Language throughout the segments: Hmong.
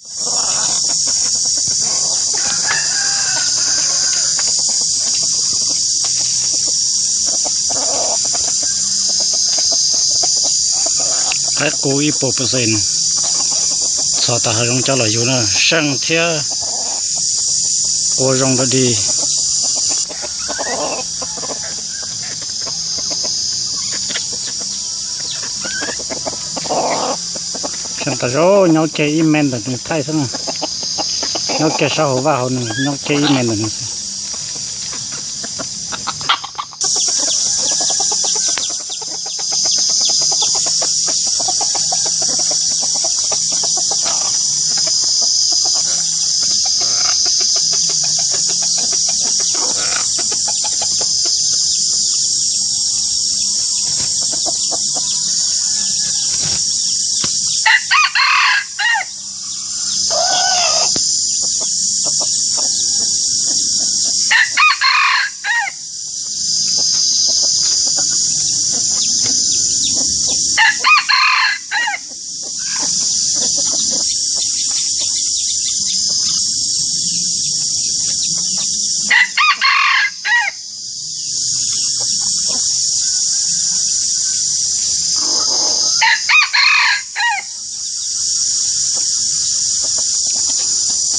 Qaib qus ib puas percent, txhom tau hav zoov coj los yug na, seej thiab ua zoo dog dig. Seej tas zog, nyob kiag ib me ntawm nws thaij xwb na, nyob kiag sab hauv vaj hauv nws, nyob kiag ib me ntawm nws xwb.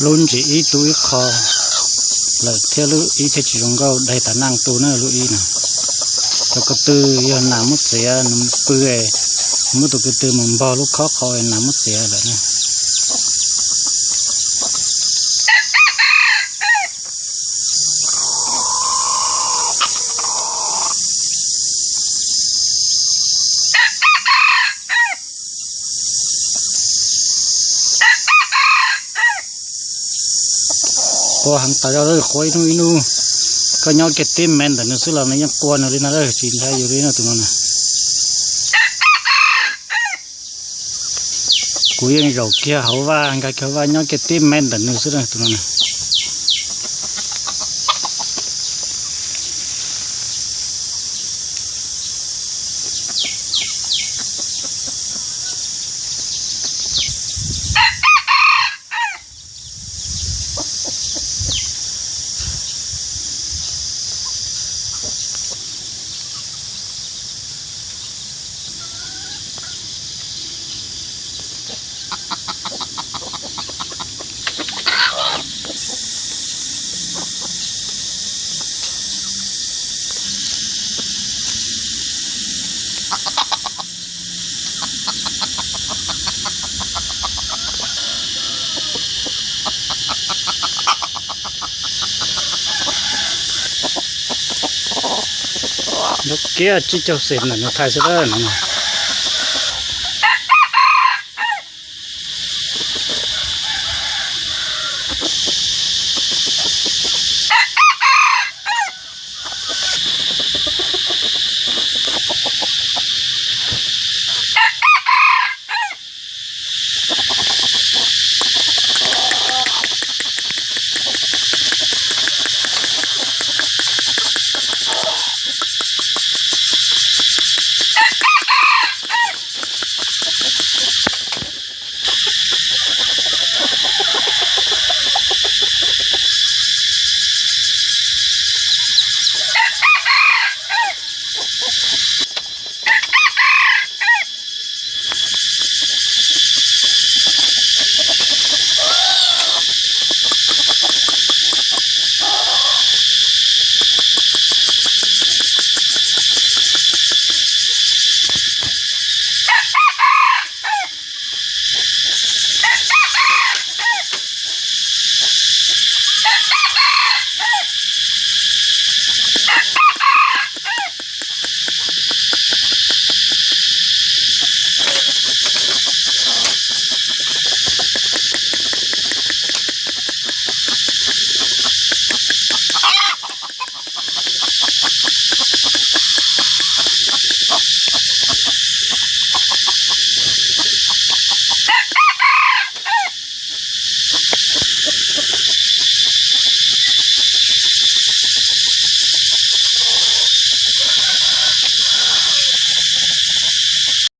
Lub ntsis ib tu ib qho lawm thiab, lub ib thiaj tsis zoo nkauj, daig tas naj tu na lub ib na. Cov ko tw yog nas muab txiav, nws pw, muab tus ko tw mus npog lub khob qhov nas muab txiav lawm na. Qua heev tas zog, qua ib hnub ib hnub. Koj nyob kiag tib mev ntawm nws xwb los nws yeej qua nws li no lawm, tsis ntshai yus li no tus no na. Kuv yeej zaum kiag hauv vaj, nkag kiag hauv vaj nyob kiag tib mev ntawm nws xwb na tus no na. Nyob kiag tsib caug xees ntawm nws thaij xwb no.